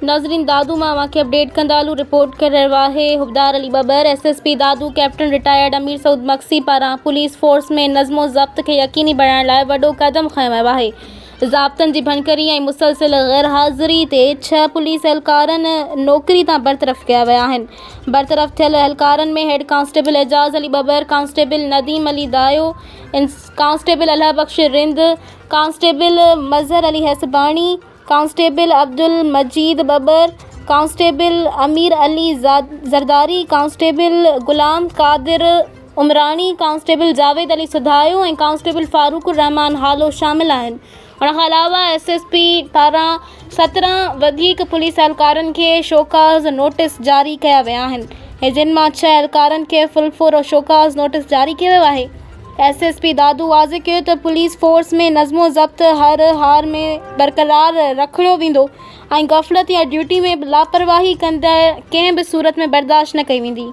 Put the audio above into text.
ناظرين دادو مان اوهان کي اپڊيٽ ڪندا هلون رپورٽ ڪري رهيو آهي Hubbdar Ali Babbar S S P Dadu captain retired Amir Saud Magsi پاران پوليس فورس ۾ نظم و ضبط کي يقيني بڻائڻ لاء وڏو قدم کنيو ويو آهي ضابطن جي ڀڃڪڙي ۽ مسلسل غيرحاضري تي ڇهه پوليس اهلڪارن نوڪري تان برطرف ڪيا ويا آهن برطرف ٿيل اهلڪارن ۾ head constable Ejaz Ali Babbar constable Nadeem Ali Dayo constable Allah Bakhsh Rind constable Mazhar Ali Hasbani constable Abdul Majeed Babbar, constable Amir Ali Zardari, constable Ghulam Qadir Umrani, constable Javed Ali Sadhayo ۽ constable Farooq ur Rehman Halo شامل آهن. ان کان علاوه S S P پاران 17 وڌيڪ police اهلڪارن کي show cause notice جاري ڪيا ويا آهن ۽ جن مان ڇهه اهلڪارن کي فل فور شوڪاز نوٽيس جاري ڪيو ويو آهي. ايس ايس پي دادو واضح ڪيو ته پوليس فورس ۾ نظم و ضبط هر حال ۾ برقرار رکيو ويندو ۽ غفلت يا ڊيوٽي ۾ لاپرواهي ڪندڙ ڪنهن به صورت ۾ برداشت نه ڪئي ويندي.